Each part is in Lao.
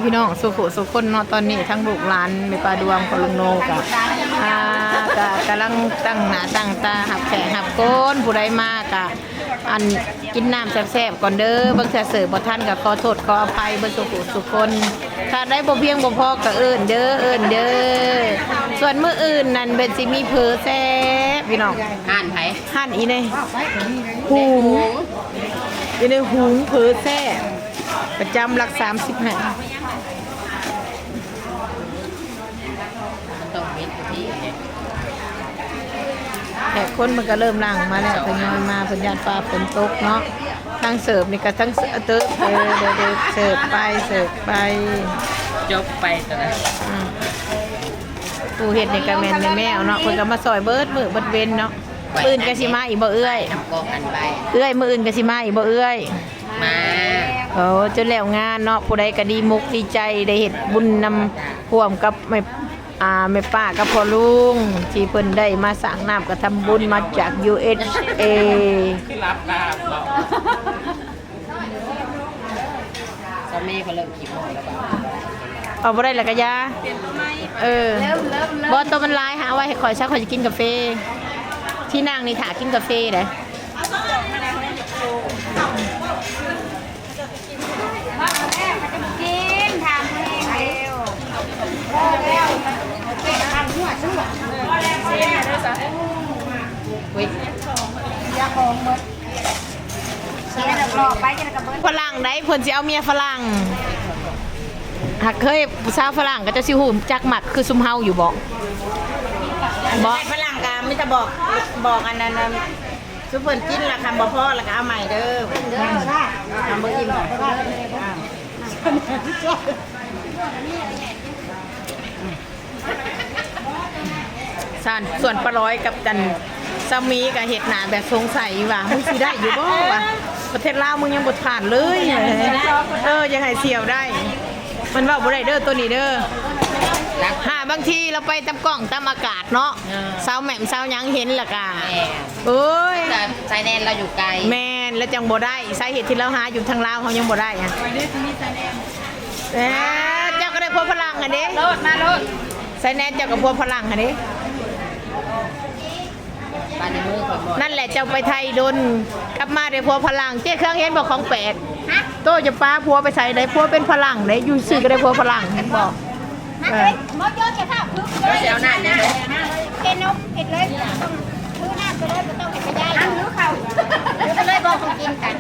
ພີ່ນ້ອງສູ່ຜູ້ສູ່ຄົນເນາະ, ຕອນນີ້ທັງລູກຫຼານແມ່ປ້າດວງ ພໍ່ລຸງໂນກະ ອ່າ ກະກຳລັງຕັ້ງໜ້າຕັ້ງຕາຮັບແຂກຮັບຄົນ, ຜູ້ໃດມາກະ ອັນ ກິນນ້ຳແຊບໆກ່ອນເດີ. ບາງເທື່ອເສີບບໍ່ທັນກະຂໍໂທດຂໍອະໄພເບິດສູ່ຜູ້ສູ່ຄົນ. ຖ້າໄດ້ບໍ່ພຽງບໍ່ພໍກະເອີ້ນເດີ ເອີ້ນເດີ. ສ່ວນມື້ອື່ນນັ້ນເພິ່ນຊິມີເຝີແຊບພີ່ນ້ອງ. ຮ້ານໃຜ? ຮ້ານອີ່ໃນຫູງ ອີ່ໃນຫູງເຝີແຊບ ປະຈຳຫຼັກສາມສິບຫ້າ. ແຂກຄົນມັນກະເລີ່ມຫຼັ່ງມາແລ້ວ ທະຍອຍມາ, ເພິ່ນຢ້ານຟ້າຝົນຕົກເນາະ. ທາງເສີບນີ້ກະທັງເສີບ ເອີ ເດີ ເດີ ເສີບໄປ ເສີບໄປ ຈົບໄປຕອນນັ້ນ. ອືມ ຜູ້ເຮັດນີ້ກະແມ່ນແມ່ແມວເນາະ, ເພິ່ນກະມາຊ່ອຍເບິດມື້ເບິດເວັນເນາະ. ມື້ອື່ນກະຊິມາອີກບໍ່ເອື້ອຍ? ເອື້ອຍ ມື້ອື່ນກະຊິມາອີກບໍ່ເອື້ອຍ? ມາ ໂອ້ ຈົນແລ້ວງານເນາະ. ຜູ້ໃດກະດີມຸກດີໃຈໄດ້ເຮັດບຸນນຳ ຮ່ວມກັບແມ່ ອ່າ ແມ່ປ້າກັບພໍ່ລຸງ ທີ່ເພິ່ນໄດ້ມາສ້າງນ້ຳກະທຳບຸນມາຈາກ ຢູເອສເອ ຄືລັບນ້ຳເນາະ. ສາມີເຂົາເລີ່ມຂີ້ໂມແລ້ວ ເອົາບໍ່ໄດ້ລະກະຢ່າ. ເອີ ບໍ່ ໂຕມັນຫຼາຍ ຫາເອົາໄວ້ໃຫ້ຂ້ອຍຊະ, ຂ້ອຍຊິກິນກາເຟ. ທີ່ນັ່ງນີ້ຖ້າກິນກາເຟເດ້. ຝຣັ່ງໃດ ເພິ່ນຊິເອົາເມຍຝຣັ່ງ. ຫາກເຄີຍຜູ້ສາວຝຣັ່ງ ເຂົາເຈົ້າຊິຮູ້ຈັກມັກຄືຊຸມເຮົາຢູ່ບໍ່? ບໍ່ ຝຣັ່ງກະມີແຕ່ບອກ ບອກອັນນັ້ນ ຊຸມເພິ່ນກິນລະ ຄັນບໍ່ພໍລະກະເອົາໃໝ່ເດີ. ເດີ ຄັນບໍ່ອີ່ມ ຊັ້ນ ສ່ວນປ້າລອຍກັບອັນສາມີກະເຮັດໜ້າແບບສົງໄສຢູ່ວ່າ ມຶງຊິໄດ້ຢູ່ບໍ່ວະ? ປະເທດລາວມຶງຍັງບໍ່ຜ່ານເລີຍ. ເອີ ຢ່າໃຫ້ສ່ຽວໄດ້ ມັນເວົ້າບໍ່ໄດ້ເດີໂຕນີ້ເດີ. ຫາບາງທີລາວໄປຕາມກ້ອງຕາມອາກາດເນາະ. ເອີ ຊາວແໝ້ມຊາວຫຍັງເຫັນລະກະ ແມ່ນ ໂອ້ຍ ແຕ່ຊາຍແດນລາວຢູ່ໄກ. ແມ່ນ ລະຈັ່ງບໍ່ໄດ້. ສາເຫດທີ່ລາວຫາຢູ່ທາງລາວ ເຮົາຍັງບໍ່ໄດ້ອະ. ເອີ ເຈົ້າກະໄດ້ຜົວຝຣັ່ງຫັ້ນເດ້. ໂລດ ມາໂລດ. ຊາຍແດນເຈົ້າກະຜົວຝຣັ່ງຫັ້ນເດ້. ນັ້ນແຫຼະ ເຈົ້າໄປໄທດົນ ກັບມາໄດ້ຜົວຝຣັ່ງ. ເຈ້ເຄື່ອງເຫັນບໍ່ຂອງແປກ? ໂຕຈະປາຜົວໄປໃສໄດ້ ຜົວເປັນຝຣັ່ງເດ້. ຢູ່ຊື່ກະໄດ້ຜົວຝຣັ່ງ ເຫັນບໍ່? ເອີ ເອົານ້ຳແດ່ ເຮັດນົມ ເຮັດເລີຍ ຖືນ້ຳໄປເລີຍ ບໍ່ຕ້ອງເຮັດກະໄດ້ ນ້ຳຫຼືເຂົ້າ ຖືໄປເລີຍ ບໍ່ຂອງກິນກັນ.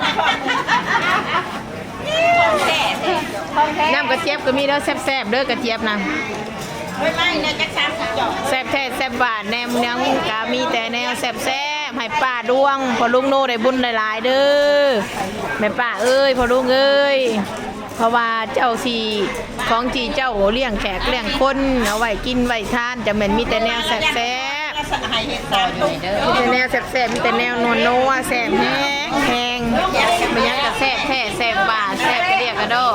ນ້ຳກະຈຽບກະມີເດີ ແຊບໆເດີກະຈຽບນະ. ແຊບແທ້ແຊບຫວານແນມຍັງກະມີແຕ່ແນວແຊບໆ ໃຫ້ປ້າດວງ ພໍ່ລຸງໂນໄດ້ບຸນຫຼາຍໆເດີ ແມ່ປ້າເອີຍ ພໍ່ລຸງເອີຍ. ເພາະວ່າເຈົ້າຊິ ຂອງທີ່ເຈົ້າລ້ຽງແຂກລ້ຽງຄົນ ເອົາໄວ້ກິນໄວ້ທານ ຈະແມ່ນມີແຕ່ແນວແຊບໆ ມີແຕ່ແນວແຊບໆ ມີແຕ່ແນວນົວໆ ແຊບແຮງໆ. ແມ່ນຫຍັງກະແຊບແທ້ແຊບຫວານ ແຊບກະເດຍກະດໍ.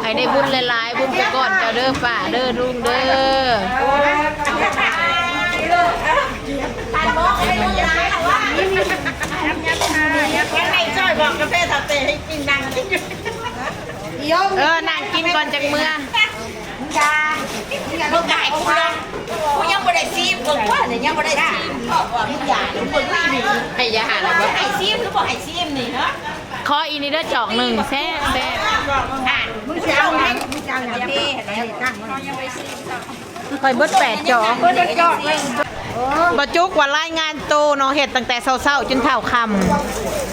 ໃຫ້ໄດ້ບຸນຫຼາຍໆ ບຸນໄປກ່ອນເຈົ້າເດີ ປ້າເດີ ລຸງເດີ. ເອີ ນັ່ງກິນກ່ອນຈັກເມືອ. ມຶງກະໃຫ້ກູລອງ ກູຍັງບໍ່ໄດ້ຊີມເບິ່ງວ່າ ຍັງບໍ່ໄດ້ຊີມ ບອກວ່າມຶງຢ່າ ເບິ່ງອີ່ຫຼີ ໃຫ້ຢ່າຫາລະບໍ່ ໃຫ້ຊີມຫຼືບໍ່ໃຫ້ຊີມນີ້ ຮະ? ຂໍອີກນີ້ເດີ ຈອກໜຶ່ງ ແຊບໆ. ອ່າ ມຶງຊິເອົາຫຍັງ ມຶງຊິເອົາຫຍັງເດ້ ໃຫ້ຕັ້ງ ຂ້ອຍເບິດແປດຈອກ ເບິດແປດຈອກເລີຍ. ບໍ່ຈຸກວ່າລາຍງານໂຕເນາະ ເຮັດຕັ້ງແຕ່ເຊົ້າໆ ຈົນເທົ່າຄ່ຳ.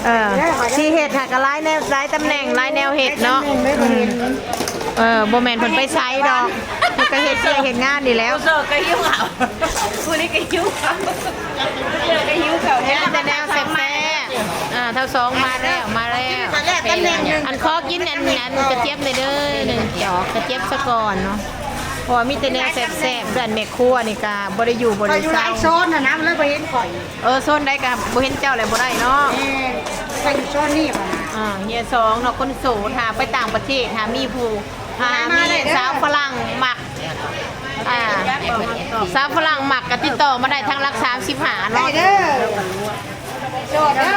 ເອີ ຊິເຮັດຫາກະຫຼາຍແນວ ຫຼາຍຕຳແໜ່ງ ຫຼາຍແນວເຮັດເນາະ. ອືມ ເອີ ບໍ່ແມ່ນເພິ່ນໄປໃສດອກ ເພິ່ນກະເຮັດວຽກເຮັດງານນີ້ແຫຼ້ວ. ຜູ້ໂສດກະຫິວເຂົ້າ ຜູ້ນີ້ກະຫິວເຂົ້າ ຜູ້ໂສດກະຫິວເຂົ້າ. ມີແຕ່ແນວແຊບໆ. ອ່າ ທ້າວສອງມາແລ້ວ ມາແລ້ວ. ອັນ ຂໍກິນອັນ ອັນກະຈຽບແດ່ເດີ ໜຶ່ງຈອກ ກະຈຽບສາກ່ອນເນາະ. ເພາະວ່າມີແຕ່ແນວແຊບໆ ແມ່ຄົວນີ້ກະບໍ່ໄດ້ຢູ່ບໍ່ໄດ້ເຊົາ ຂ້ອຍຢູ່ຫຼາຍໂຊນຫັ້ນນະ ມັນເລີຍບໍ່ເຫັນຂ້ອຍ. ເອີ ໂຊນໃດກະບໍ່ເຫັນເຈົ້າແຫຼະ ບໍ່ໄດ້ເນາະ. ແມ່ນ ຂ້ອຍຢູ່ໂຊນນີ້. ອ່າ ເຮຍສອງເນາະ ຄົນໂສດ ຫາໄປຕ່າງປະເທດ ຫາມີຜູ້ ຫາມີສາວຝຣັ່ງມັກ ອ່າ ສາວຝຣັ່ງມັກກະຕິດຕໍ່ມາໄດ້ທາງຫຼັກສາມສິບຫ້າເນາະ. ໂສດເດີ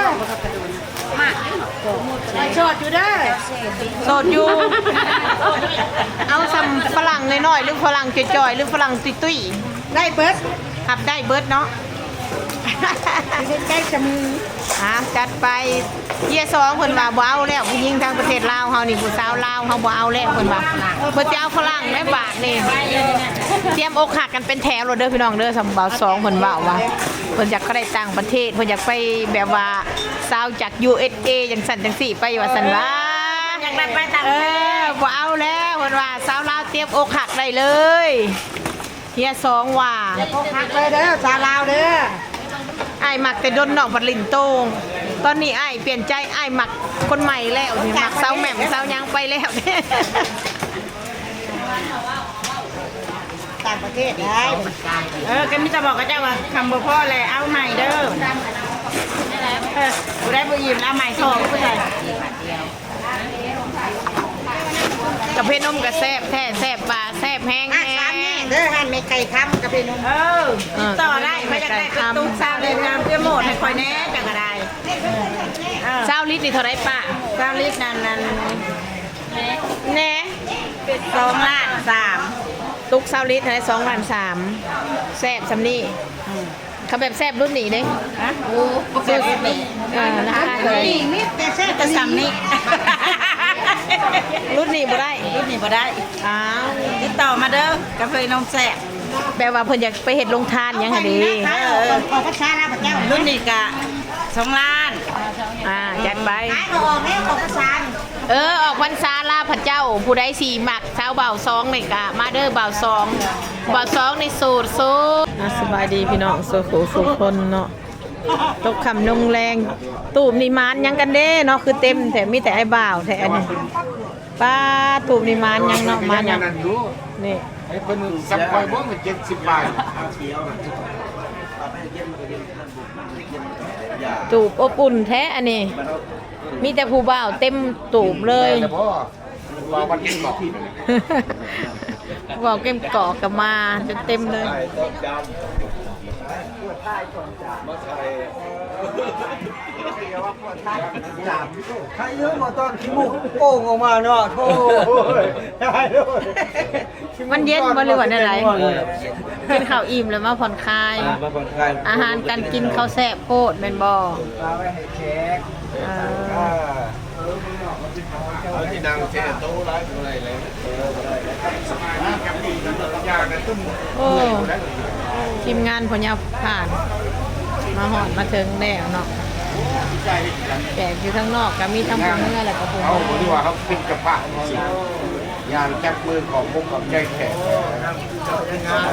ໂສດຢູ່ເດີ ໂສດຢູ່. ເອົາສ ຈ້ອຍ ຫຼືຝຣັ່ງຈ່ອຍໆ ຫຼືຝຣັ່ງຕຸ້ຍໆ ໄດ້ເບິດ ຮັບໄດ້ເບິດເນາະ. ຢູ່ໃກ້ໆ ສະມື ອ່າ ຈັດໄປ. ເຮຍສອງເພິ່ນວ່າບໍ່ເອົາແລ້ວ ຜູ້ຍິງທາງປະເທດລາວເຮົານີ້ ຜູ້ສາວລາວເຮົາບໍ່ເອົາແລ້ວ ເພິ່ນວ່າ ເພິ່ນຈະເອົາຝຣັ່ງແລ້ວບາດນີ້. ຕຽມອົກຫັກກັນເປັນແຖວໂລດເດີພີ່ນ້ອງເດີ. ສຳເບົາສອງເພິ່ນເວົ້າວ່າ ເພິ່ນຢາກໄປຕ່າງປະເທດ ເພິ່ນຢາກໄປແບບວ່າສາວຈາກ ຢູເອສເອ ຈັ່ງຊັ້ນຈັ່ງຊີ້ໄປວ່າຊັ້ນວ່າ ຢາກໄດ້ໄປຕ່າງປະເທດ ເອີ ບໍ່ເອົາແລ້ວ ເພິ່ນວ່າ ສາວລາວຕຽມອົກຫັກໄດ້ເລີຍ. ເຮຍສອງວ່າ ອົກຫັກເລີຍເດີ ສາວລາວເດີ. ອ້າຍມັກແຕ່ດົນ ນ້ອງພັດຫຼິ້ນໂຕງ. ຕອນນີ້ອ້າຍປ່ຽນໃຈ ອ້າຍມັກຄົນໃໝ່ແລ້ວ ມັກສາວແໝ້ມສາວຫຍັງໄປແລ້ວ. ຕ່າງປະເທດໄດ້ ເອີ ກໍມີແຕ່ບອກເຂົາເຈົ້າວ່າ ຄັນບໍ່ພໍແລ້ວເອົາໃໝ່ເດີ. ເອີ ຜູ້ໃດບໍ່ອີ່ມເອົາໃໝ່ສອງ ຜູ້ໃດ. ກາເຟນົມກໍແຊບແທ້ ແຊບວ່າ ແຊບແຮງແທ້. ຮ້ານສາມແຍກເດີ ຮ້ານແມ່ໄກ່ຄຳ ກາເຟນົມ. ເອີ ຕິດຕໍ່ໄດ້ ໃຜຢາກໄດ້ກະຕຸກຊາວເດີນງາມໂປຣໂມດໃຫ້ຂ້ອຍແດ່ ເຈົ້າກໍໄດ້. ເອີ ຊາວລິດນີ້ເທົ່າໃດປ້າ? ຊາວລິດນັ້ນ ນັ້ນ ແນ່ ສອງລ້ານສາມ. ຕຸກຊາວລິດເທົ່າໃດ? ສອງລ້ານສາມ. ແຊບສ່ຳນີ້. ອືມ ຄັນແບບແຊບລຸ້ນນີ້ເດ້. ຮະ? ໂອ້ ແຊບລຸ້ນນີ້. ເອີ ລາຄາເທົ່າໃດ? ມີແຕ່ແຊບ ມີແຕ່ສ່ຳນີ້. ລຸ້ນນີ້ບໍ່ໄດ້ ລຸ້ນນີ້ບໍ່ໄດ້. ອ້າວ ຕິດຕໍ່ມາເດີ ກາເຟນົມແຊບ. ແປວ່າເພິ່ນຢາກໄປເຮັດໂຮງທານຫຍັງຫັ້ນເດ. ເອີ ເອີ ອອກພັນສາລາວພະເຈົ້າ ລຸ້ນນີ້ກະສອງລ້ານ. ອ່າ ຈັດໄປ. ຂາຍບໍ່ອອກແລ້ວ ອອກພັນສາ. ເອີ ອອກພັນສາລາພະເຈົ້າ ຜູ້ໃດຊິມັກ ຊາວບ່າວສອງນີ້ກະມາເດີ ບ່າວສອງ ບ່າວສອງນີ້ໂສດ ໂສດ. ອ່າ ສະບາຍດີພີ່ນ້ອງສູ່ຜູ້ສູ່ຄົນເນາະ. ຕົກຄ່ຳລົງແລງ ຕູບນີ້ໝານຫຍັງກັນເດ້ເນາະ ຄືເຕັມແທ້ ມີແຕ່ອ້າຍບ່າວແທ້ອັນນີ້. ປ້າ ຕູບນີ້ໝານຫຍັງເນາະ ໝານຫຍັງ. ນີ້ ໃຫ້ເພິ່ນສຳຄອຍບໍ່ ມັນເຈັດສິບບາດ. ຕູບອົບອຸ່ນແທ້ອັນນີ້ ມີແຕ່ຜູ້ບ່າວເຕັມຕູບເລີຍ. ແມ່ນແລ້ວບໍ່? ເວົ້າເກັ່ງກອກ ເວົ້າເກັ່ງກອກກໍມາເຕັມໆເລີຍ. ໃຄເອີ ບໍ່ຕອນຂີ້ມູກໂປ່ງອອກມາເນາະ. ໂອ້ຍ ມັນເຢັນບໍ່ ຫຼືວ່າແນວໃດ? ເອີ ກິນເຂົ້າອີ່ມແລ້ວມາຜ່ອນຄາຍ. ອ່າ ມາຜ່ອນຄາຍ. ອາຫານການກິນເຂົາແຊບໂພດແມ່ນບໍ່? ເອົາໄວ້ໃຫ້ແຂກ. ເອີ ເອົາທີ່ນັ່ງເສຍໂຕຫຼາຍບໍ່ໄດ້ແລ້ວ. ໂອ້ ທີມງານພະຍາຜ່ານມາຮອດມາເຖິງແລ້ວເນາະ. ແຂກຢູ່ທາງນອກກໍມີທັງຜູ້ເມືອ ແລ້ວກໍຜູ້ມາ. ເຮົາບໍ່ໄດ້ວ່າເຮົາເປັນເຈົ້າພາບ ຍ່າງຈັບມືຂອບອົກຂອບໃຈແຂກ. ງາມ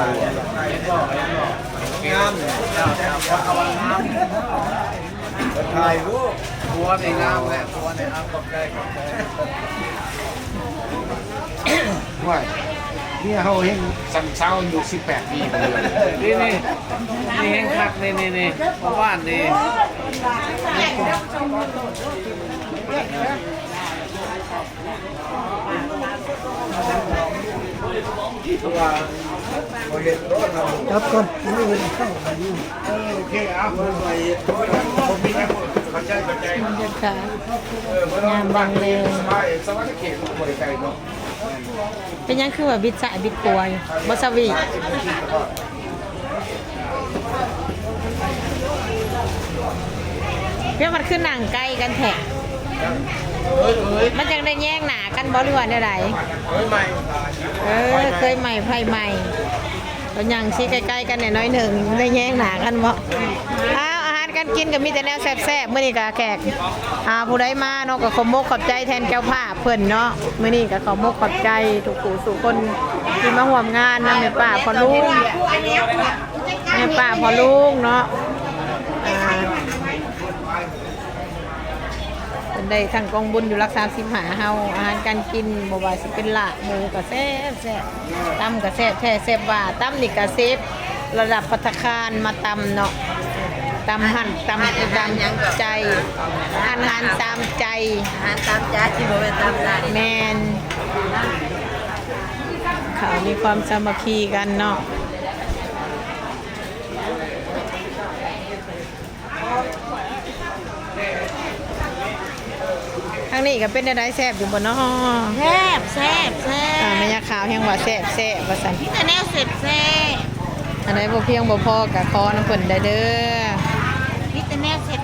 ງາມ. ຖ່າຍຮູບ ຜົວນີ້ງາມແທ້ ຜົວນີ້. ອ້າວ ຂອບໃຈ ຂອບໃຈ. ໂອ້ຍ ເມຍເຮົາເຫັນສັນເຊົາຢູ່ສິບແປດປີ. ນີ້ ນີ້ ນີ້ແຮ່ງຄັກ ນີ້ ນີ້ ນີ້ ເມື່ອວານນີ້. ກັບກ່ອນ ຍັງບໍ່ໄດ້ເຂົ້າຢູ່. ເອີ ໂອເຄ ເອົາ ເບິ່ງໄວ້ ເຮັດ ເບິ່ງໄວ້ ເຮັດ ເບິ່ງໄວ້ ເຂົ້າໃຈ ເຂົ້າໃຈ. ບັນຍາກາດງາມບັງເລີຍ. ສະຫວັນນະເຂດບໍ່ໄດ້ໄກເນາະ. ເປັນຫຍັງຄືວ່າບິດຊ້າຍບິດຂວາຢູ່? ບໍ່ສະຫວີດ. ເພາະມັນຄືນັ່ງໃກ້ກັນແທ້ ມັນຈັ່ງໄດ້ແຍງໜ້າກັນບໍ່ ຫຼືວ່າແນວໃດ? ເອີ ເຄີຍໃໝ່ໄຟໃໝ່ ກໍຍັງຊິໃກ້ໆກັນແດ່ໜ້ອຍໜຶ່ງ ໄດ້ແຍງໜ້າກັນບໍ່? ອ້າວ ອາຫານການກິນກໍມີແຕ່ແນວແຊບໆ ມື້ນີ້ກໍແຂກ ອ່າ ຜູ້ໃດມາເນາະ ກໍຂອບມົກຂອບໃຈແທນເຈົ້າພາບເພິ່ນເນາະ. ມື້ນີ້ກໍຂອບມົກຂອບໃຈທຸກຜູ້ສູ່ຄົນທີ່ມາຮ່ວມງານນຳແມ່ປ້າພໍ່ລຸງ ແມ່ປ້າພໍ່ລຸງເນາະ. ອ່າ ເພິ່ນໄດ້ທັງກອງບຸນຢູ່ຫຼັກສາມສິບຫ້າເຮົາ ອາຫານການກິນ ບໍ່ວ່າຊິເປັນລາບໝູກໍແຊບໆ ຕຳກໍແຊບແທ້ແຊບວ່າ ຕຳນີ້ກໍເຊຟລະດັບພັດຕາຄານມາຕຳເນາະ. ຕຳຫັ້ນຕຳ ຕຳໃຈ ອາຫານຕາມໃຈ ອາຫານຕາມໃຈ ບໍ່ແມ່ນຕາມໃຈ. ແມ່ນ ເຂົາມີຄວາມສາມັກຄີກັນເນາະ. ນີ້ກໍເປັນແນວໃດ ແຊບຢູ່ບໍ່ນໍ? ແຊບ ແຊບ ແຊບ ອ່າ ແມ່ຍາຂາວແຮງວ່າແຊບໆ ວ່າຊັ້ນ ມີແຕ່ແນວແຊບໆ ອັນໃດບໍ່ພຽງບໍ່ພໍກໍຂໍນຳເພິ່ນໄດ້ເດີ. ມີແຕ່ແນວແຊບ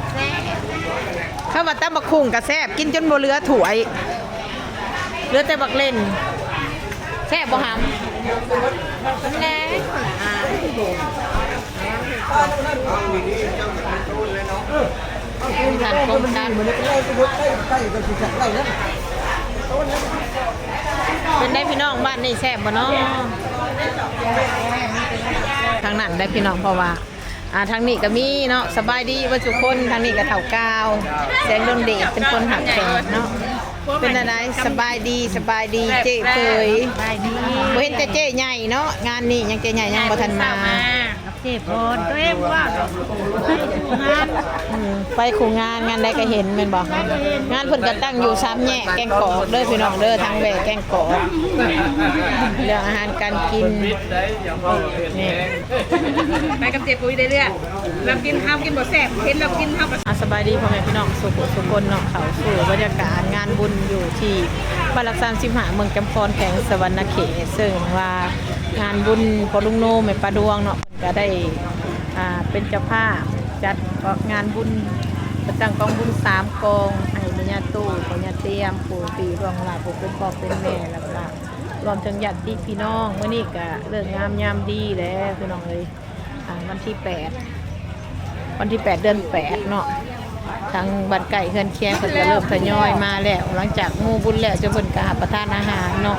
ໆ ຄຳວ່າຕຳບັກຫຸ່ງກໍແຊບ ກິນຈົນບໍ່ເຫຼືອຖ້ວຍ ເຫຼືອແຕ່ບັກເລັ່ນ. ແຊບບໍ່ຫຳ? ແນ່ ທ່ານຄົງຕັນ ເປັນໄດພີ່ນ້ອງ ບ້ານນີ້ແຊບບໍ່ນໍ? ທາງນັ້ນໄດພີ່ນ້ອງ ເພາະວ່າ ອ່າ ທາງນີ້ກໍມີເນາະ ສະບາຍດີເບິດທຸກຄົນ. ທາງນີ້ກໍເຖົ້າກ່າວ ແສງດວງເດດ ເປັນຄົນຮັບແຂກເນາະ. ເປັນແນວໃດ? ສະບາຍດີ ສະບາຍດີ ເຈ້ເຜີຍ ສະບາຍດີ. ບໍ່ເຫັນແຕ່ເຈ້ໃຫຍ່ເນາະ ງານນີ້ຍັງ ເຈ້ໃຫຍ່ຍັງບໍ່ທັນມາ. ເຈ້ພອນ ຕົວເອງວ່າ ອືມ ໄປຄູ່ງານ ງານໃດກໍເຫັນແມ່ນບໍ່? ງານເພິ່ນກໍຕັ້ງຢູ່ສາມແຍກແກ້ງກອກເດີພີ່ນ້ອງເດີ ທາງແວ່ແກ້ງກອກ. ເລື່ອງອາຫານການກິນ ນີ້ ໄປກັບເຈ້ປຸ້ຍໄດ້ເລື່ອຍ ລາວກິນ ເຮົາກິນບໍ່ແຊບ ເຫັນລາວກິນ ເຮົາກໍ ອ່າ ສະບາຍດີພໍ່ແມ່ພີ່ນ້ອງສູ່ຜູ້ສູ່ຄົນເນາະ. ເຂົ້າສູ່ບັນຍາກາດງານບຸນຢູ່ທີ່ບ້ານຫຼັກສາມສິບຫ້າ ເມືອງຈຳພອນ ແຂວງສະຫວັນນະເຂດ ເຊິ່ງວ່າງານບຸນພໍ່ລຸງໂນ ແມ່ປ້າດວງເນາະ ເພິ່ນກໍໄດ້ ອ່າ ເປັນເຈົ້າພາບຈັດເກາະງານບຸນ ປະຈຳກອງບຸນສາມກອງ ໃຫ້ແມ່ຍ່າຕູ້ ພໍ່ຍ່າຕຽມ ຜູ້ທີ່ລ່ວງລັບ ຜູ້ເປັນພໍ່ເປັນແມ່ ແລ້ວກໍລວມເຖິງຍາດຕິພີ່ນ້ອງ. ມື້ນີ້ກໍເລີກງາມຍາມດີແລ້ວພີ່ນ້ອງເອີຍ ອ່າ ວັນທີແປດ ວັນທີແປດ ເດືອນແປດເນາະ ທາງບ້ານໃກ້ເຮືອນຄຽງເພິ່ນກໍເລີ່ມທະຍອຍມາແລ້ວ. ຫຼັງຈາກໝູ່ບຸນແລ້ວ ເຈົ້າເພິ່ນກໍຮັບປະທານອາຫານເນາະ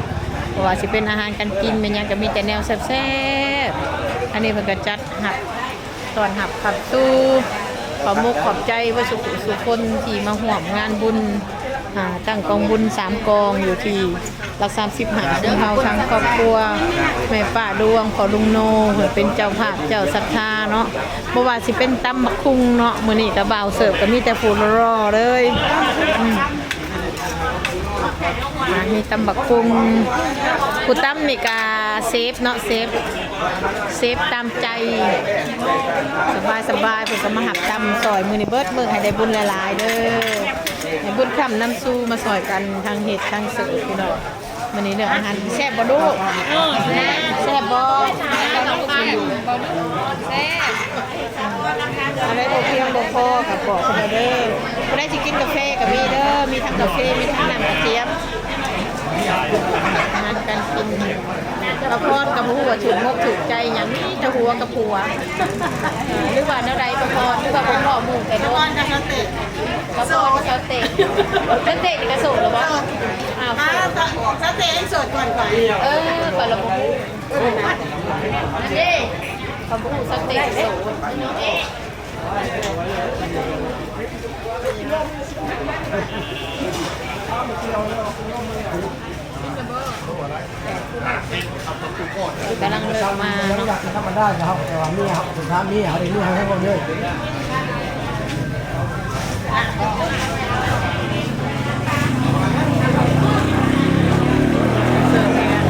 ບໍ່ວ່າຊິເປັນອາຫານການກິນແມ່ນຫຍັງ ກໍມີແຕ່ແນວແຊບໆ. ອັນນີ້ເພິ່ນກໍຈັດຮັບ ຕ້ອນຮັບຂັບສູ່ ຂອບມົກຂອບໃຈເບິດສູ່ຜູ້ສູ່ຄົນທີ່ມາຮ່ວມງານບຸນ ອ່າ ຕັ້ງກອງບຸນສາມກອງຢູ່ທີ່ຫຼັກສາມສິບຫ້າ ເຊິ່ງເຮົາທັງຄອບຄົວ ແມ່ປ້າດວງ ພໍ່ລຸງໂນ ເພິ່ນເປັນເຈົ້າພາບເຈົ້າສັດທາເນາະ. ບໍ່ວ່າຊິເປັນຕຳບັກຫຸ່ງເນາະ ມື້ນີ້ກໍບ່າວເສີບກໍມີແຕ່ຜູ້ຫຼໍ່ໆເລີຍ ອືມ ອ່າ ມີຕຳບັກຫຸ່ງ ຜູ້ຕຳນີ້ກະເຊຟເນາະ ເຊຟ ເຊຟຕາມໃຈ ສະບາຍໆ ເພິ່ນກໍມາຮັບຕຳຊ່ອຍມື້ນີ້ເບິດມື້ ໃຫ້ໄດ້ບຸນຫຼາຍໆເດີ ໃຫ້ບຸນຄ້ຳນຳຊູ ມາຊ່ອຍກັນທັງເຮັດທັງເສີບພີ່ນ້ອງ. ມື້ນີ້ເລື່ອງອາຫານແຊບບໍ່ລູກ? ແຊບບໍ່? ແຊບ. ອັນໃດບໍ່ພຽງບໍ່ພໍກໍບອກເພິ່ນເດີ. ຜູ້ໃດຊິກິນກາເຟກໍມີເດີ ມີທັງກາເຟ ມີທັງນ້ຳກະຈຽບ. ອາຫານການກິນ ປະພອນກໍບໍ່ຮູ້ວ່າຖືກມົກຖືກໃຈຫຍັງ ມີແຕ່ຫົວກັບຜົວ ຫຼືວ່າແນວໃດປະພອນ ຫຼືວ່າບໍ່ພໍໝູ່ແຕ່ດົນ. ປະພອນກັບສະເຕັກ ປະພອນກັບສະເຕັກ ສະເຕັກນີ້ກໍໂສດແລ້ວບໍ່? ອ້າວ ສະເຕັກຍັງໂສດກ່ອນຂ້ອຍ. ເອີ ຂ້ອຍລະບໍ່ຮູ້. ນັ້ນເດ້ ຂ້ອຍບໍ່ຮູ້ສະເຕັກໂສດ. ກຳລັງເລີ່ມມາເນາະ. ທຳມະດາເຮົາ ແຕ່ວ່າເມຍເຮົາ ຖ້າເມຍເຮົາໄດ້ເມຍເຮົາໃຫ້ເຮົາເລີຍ. ກ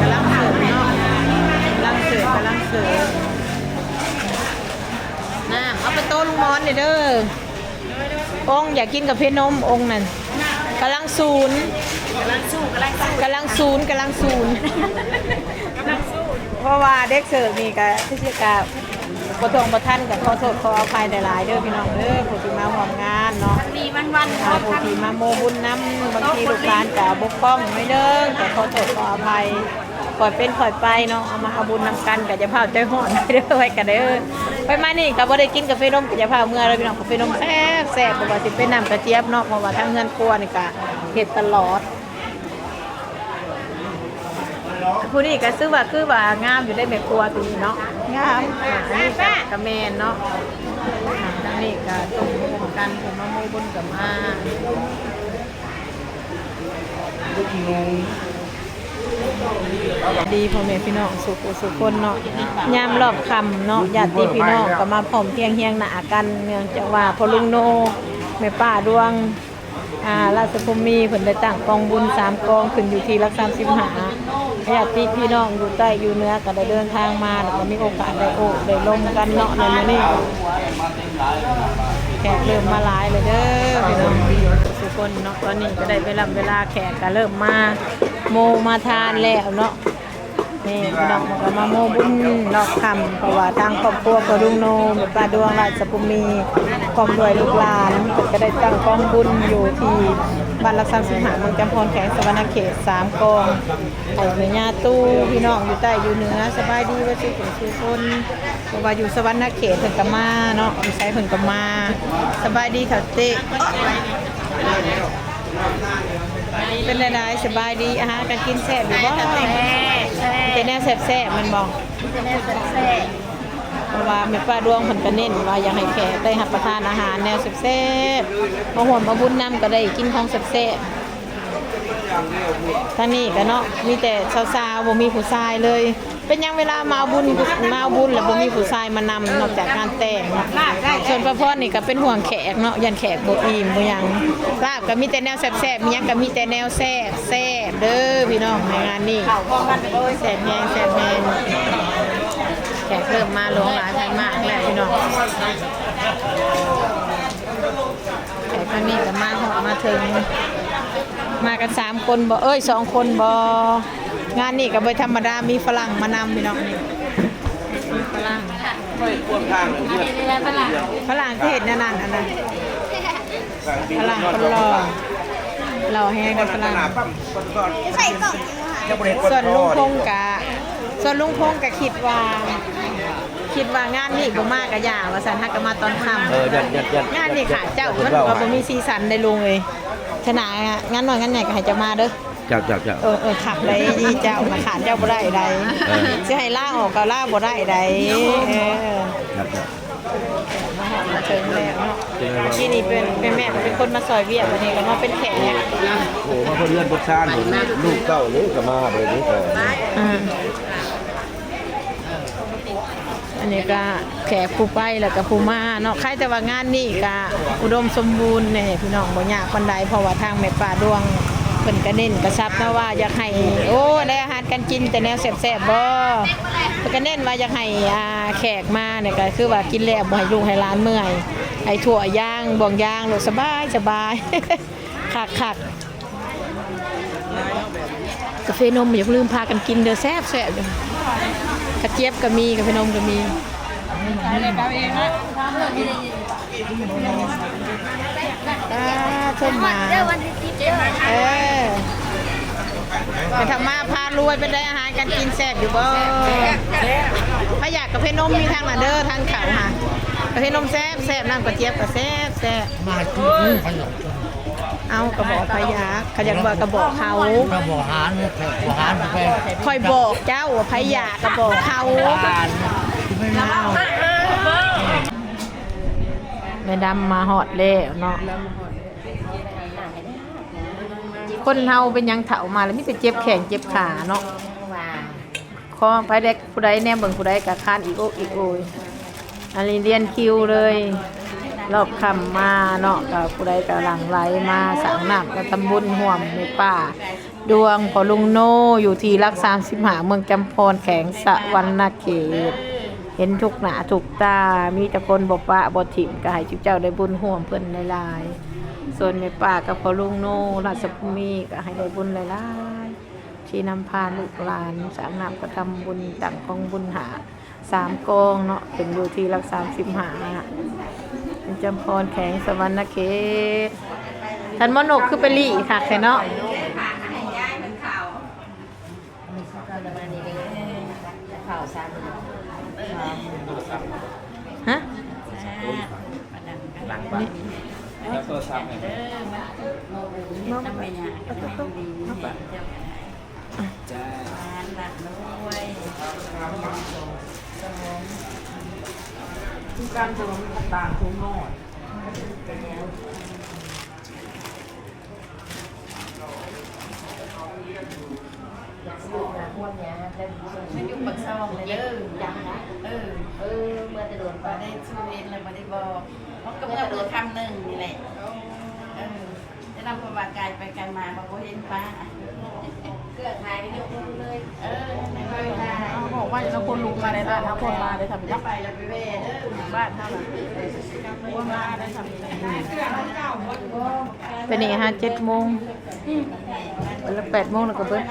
ຳລັງເສີບເນາະ ກຳລັງເສີບ ກຳລັງເສີບ. ນ້ຳ ເອົາໄປໂຕະລຸງມອນນີ້ເດີ. ອົງຢາກກິນກາເຟນົມ ອົງນັ້ນ ກຳລັງສູນ ກຳລັງສູນ ກຳລັງສູນ ກຳລັງສູນ ກຳລັງສູນ. ເພາະວ່າເດັກເສີບນີ້ກະຄືຊິກະບໍ່ທ່ວງບໍ່ທັນ ກະຂໍໂທດຂໍອະໄພຫຼາຍໆເດີພີ່ນ້ອງເດີ ຜູ້ທີ່ມາຮ່ວມງານເນາະ. ມື້ນີ້ວັນ ອ່າ ຜູ້ທີ່ມາໂມບຸນນຳ ບາງທີລູກຫຼານກະບົກຜ່ອງໜ້ອຍໜຶ່ງ ກະຂໍໂທດຂໍອະໄພ. ຄ່ອຍເປັນຄ່ອຍໄປເນາະ ເອົາມາເອົາບຸນນຳກັນ ກະຢ່າຟ້າວໃຈຮ້ອນເດີ ໄວ້ກະເດີ. ໄປມານີ້ກະບໍ່ໄດ້ກິນກາເຟນົມ ກະຢ່າຟ້າວເມືອເດີພີ່ນ້ອງ. ກາເຟນົມແຊບໆ ບໍ່ວ່າຊິເປັນນ້ຳກະຈຽບເນາະ ເພາະວ່າທາງເຮືອນຄົວນີ້ກະເຮັດຕະຫຼອດ. ຜູ້ນີ້ກະຊື່ວ່າຄືວ່າງາມຢູ່ເດ້ແມ່ຄົວຕົວນີ້ເນາະ ງາມ. ອ່າ ອັນນີ້ກະ ກະແມ່ນເນາະ ອ່າ ທາງນີ້ກະຕົ້ມຮ່ວມກັນ ຜູ້ມາໂມບຸນກະມາ. ດີພໍ່ແມ່ພີ່ນ້ອງສູ່ຜູ້ສູ່ຄົນເນາະ ຍາມຮອບຄ່ຳເນາະ ຍາດຕິພີ່ນ້ອງກໍມາພ້ອມພຽງຮຽງໜ້າກັນ ເນື່ອງຈາກວ່າພໍ່ລຸງໂນ ແມ່ປ້າດວງ ອ່າ ລາຊະພົມມີ ເພິ່ນໄດ້ຕັ້ງກອງບຸນສາມກອງຂຶ້ນຢູ່ທີ່ຫຼັກສາມສິບຫ້າ ຍາດຕິພີ່ນ້ອງຢູ່ໃຕ້ຢູ່ເໜືອກໍໄດ້ເດີນທາງມາ ແລ້ວກໍມີໂອກາດໄດ້ໂອ້ໄດ້ລົມກັນເນາະ ໃນມື້ນີ້. ແຂກເລີ່ມມາຫຼາຍແລ້ວເດີພີ່ນ້ອງ ສູ່ ຄົນເນາະ. ຕອນນີ້ກໍໄດ້ເວລາ ເວລາແຂກກໍເລີ່ມມາໂມມາທານແລ້ວເນາະ. ນີ້ພີ່ນ້ອງກໍມາໂມບຸນຮອດຄ່ຳ ເພາະວ່າທາງຄອບຄົວພໍ່ລຸງໂນ ແມ່ປ້າດວງ ລາຊະພູມີ ພ້ອມດ້ວຍລູກຫຼານ ເພິ່ນກໍໄດ້ຕັ້ງກອງບຸນຢູ່ທີ່ບ້ານຫຼັກສາມສິບຫ້າ ເມືອງຈຳພອນ ແຂວງສະຫວັນນະເຂດ ສາມກອງ ໃຫ້ແມ່ຍ່າຕູ້ ພີ່ນ້ອງຢູ່ໃຕ້ຢູ່ເໜືອ. ສະບາຍດີເບິດສູ່ຜູ້ສູ່ຄົນ ເພາະວ່າຢູ່ສະຫວັນນະເຂດເພິ່ນກໍມາເນາະ ຢູ່ໃສເພິ່ນກໍມາ. ສະບາຍດີເຖົ້າເຕະ ເປັນໃດໆ ສະບາຍດີ ອາຫານການກິນແຊບຢູ່ບໍ່? ແຊບ ແຊບ ມີແຕ່ແນວແຊບໆ ແມ່ນບໍ່? ມີແຕ່ແນວແຊບໆ ເພາະວ່າແມ່ປ້າດວງເພິ່ນກໍເນັ້ນວ່າຢາກໃຫ້ແຂກໄດ້ຮັບປະທານອາຫານແນວແຊບໆ ມາຮ່ວມມາບຸນນຳກໍໄດ້ກິນຂອງແຊບໆ. ທາງນີ້ກໍເນາະ ມີແຕ່ສາວໆ ບໍ່ມີຜູ້ຊາຍເລີຍ. ເປັນຫຍັງເວລາມາເອົາບຸນ ມາເອົາບຸນແລ້ວບໍ່ມີຜູ້ຊາຍມານຳ ນອກຈາກງານແຕ່ງເນາະ? ສ່ວນປ້າພອນນີ້ກໍເປັນຫ່ວງແຂກເນາະ ຢ້ານແຂກບໍ່ອີ່ມບໍ່ຫຍັງ. ລາບກໍມີແຕ່ແນວແຊບໆ ມີຫຍັງກໍມີແຕ່ແນວແຊບແຊບເດີພີ່ນ້ອງ ໃນງານນີ້. ແຊບແຮງ ແຊບແຮງ. ແຂກເລີ່ມມາຫຼວງຫຼາຍໄປມາກແລ້ວພີ່ນ້ອງ. ແຕ່ຕອນນີ້ກໍມາຮອດມາເຖິງ ມາກັນສາມຄົນບໍ່ ເອີຍ ສອງຄົນບໍ່? ງານນີ້ກໍບໍ່ທຳມະດາ ມີຝຣັ່ງມານຳພີ່ນ້ອງ. ນີ້ຝຣັ່ງ ຝຣັ່ງທີ່ເຮັດແນວນັ້ນ ອັນນັ້ນ ຝຣັ່ງຄົນຫຼໍ່ ຫຼໍ່ແຮງເດ້ຝຣັ່ງ. ສ່ວນລຸງພົງກະ ສ່ວນລຸງພົງກະຄິດວ່າ ຄິດວ່າງານນີ້ບໍ່ມາກະຢ່າວ່າຊັ້ນ ຫາກະມາຕອນຄ່ຳ. ເອີ ຢ້ານ ຢ້ານ ຢ້ານ ງານນີ້ຂາດເຈົ້າ ມັນກໍບໍ່ມີສີສັນໄດ໋ລຸງເອີຍ. ຊະນະ ງານນ້ອຍງານໃຫຍ່ກໍໃຫ້ເຈົ້າມາເດີ. ເຈົ້າ ເຈົ້າ ເຈົ້າ. ເອີ ເອີ ຄັກໄດ໋ ດີເຈົ້ານະ ຂາດເຈົ້າບໍ່ໄດ້ໄດ໋. ເອີ ຊິໃຫ້ລາອອກກໍລາບໍ່ໄດ້ໄດ໋. ເອີ ເຈົ້າ ເຈົ້າ. ມາຮອດມາເຖິງແລ້ວເນາະ. ເມື່ອກີ້ນີ້ເປັນ ແມ່ນເປັນຄົນມາຊ່ອຍວຽກ ບັດນີ້ກໍມາເປັນແຂກ. ໂອ້ ມາເພິ່ນເຮືອນເພິ່ນຊານ ລູກເຕົ້ານີ້ກໍມາເລີຍນີ້. ອືມ ອັນນີ້ກໍແຂກຜູ້ໄປແລ້ວກໍຜູ້ມາເນາະ. ໃຄແຕ່ວ່າງານນີ້ກໍອຸດົມສົມບູນແດ່ພີ່ນ້ອງ ບໍ່ຍາກປານໃດ ເພາະວ່າທາງແມ່ປ້າດວງເພິ່ນກໍເນັ້ນກະຊັບເນາະ ວ່າຢາກໃຫ້ ໂອ້ ໄດ້ອາຫານການກິນແຕ່ແນວແຊບໆ ບໍ່ ເພິ່ນກໍເນັ້ນວ່າຢາກໃຫ້ ອ່າ ແຂກມານີ້ກໍຄືວ່າກິນແລ້ວບໍ່ໃຫ້ລູກໃຫ້ຫຼານເມື່ອຍ ໃຫ້ຖ້ວຍຢາງບ່ວງຢາງໂລດ ສະບາຍ ສະບາຍ ຄັກໆ. ກາເຟນົມ ຢ່າລືມພາກັນກິນເດີ ແຊບໆ ຢູ່. ກະຈຽບກໍມີ ກາເຟນົມກໍມີ. ຂາຍແລ້ວເອົາເອງນະ. ອ່າ ຊົມມາ ເອີ ໄປທຳມາພາລວຍ. ເປັນໃດ ອາຫານການກິນແຊບຢູ່ບໍ່? ໃຜຢາກກາເຟນົມມີທາງນັ້ນເດີ ທາງເຂົ້າຫາ. ກາເຟນົມແຊບໆ ນ້ຳກະຈຽບກໍແຊບໆ. ມາກິນ ເອົາ ກະບອກໃຜຢາກ ເຂົາຢາກບອກກະບອກເຂົາ. ກະບອກຫານ ກະບອກຫານ ຂ້ອຍບອກເຈົ້າວ່າໃຜຢາກກະບອກເຂົາ. ແມ່ດຳມາຮອດແລ້ວເນາະ. ຄົນເຮົາເປັນຫຍັງເຖົ້າມາແລ້ວມີແຕ່ເຈັບແຂ້ງເຈັບຂາເນາະ. ຂໍໃຜແດ່ ຜູ້ໃດແນມເບິ່ງຜູ້ໃດກະຄານອີກອົກອີກໂອຍ. ອັນນີ້ລຽນຄິວເລີຍ ຮອບຄ່ຳມາເນາະ ກະຜູ້ໃດກະຫຼັ່ງໄຫຼມາສັງນ້ຳ ກະທຳບຸນຮ່ວມແມ່ປ້າດວງ ພໍ່ລຸງໂນ ຢູ່ທີ່ຫຼັກສາມສິບຫ້າ ເມືອງຈຳພອນ ແຂວງສະຫວັນນະເຂດ. ເຫັນທຸກໜ້າທຸກຕາ ມີແຕ່ຄົນບໍ່ປະບໍ່ຖິ້ມ ກະໃຫ້ເຈົ້າໄດ້ບຸນຮ່ວມເພິ່ນຫຼາຍໆ. ສ່ວນແມ່ປ້າກັບພໍ່ລຸງໂນ ລາຊະພູມີ ກະໃຫ້ໄດ້ບຸນຫຼາຍໆ ທີ່ນຳພາລູກຫຼານສັງນ້ຳ ກະທຳບຸນ ຕັ້ງກອງບຸນຫາ ສາມກອງເນາະ ເປັນຢູ່ທີ່ຫຼັກສາມສິບຫ້າ ເມືອງຈຳພອນ ແຂວງສະຫວັນນະເຂດ. ທ່ານໝໍນົກຄືໄປລີ້ຄັກແທ້ເນາະ. ຮະ? ນີ້ ມັນຢູ່ປາກຊ່ອງເລີຍເດີ. ເອີ ເອີ ເມື່ອແຕ່ດົນ ບໍ່ໄດ້ຊູເຫັນແລ້ວບໍ່ໄດ້ບອກ. ເຮົາກໍເມື່ອມື້ຄ່ຳໜຶ່ງນີ້ແຫຼະ. ເອີ ແຕ່ນຳ ເພາະວ່າກາຍໄປກາຍມາ ເຮົາບໍ່ເຫັນປ້າ. ເກືອກຂາຍໄປຍົກມືເລີຍ. ເອີ ເຮົາບອກວ່າ ແລ້ວຄົນລຸກມາໃນບ້ານເຮົາ ຄົນມາໄດ້ທຳເນາະ ບ້ານເຮົານະ ຄົນມາໄດ້ທຳ ໄປນີ້ຫາເຈັດໂມງ ແລ້ວແປດໂມງແລ້ວກໍເບິດ.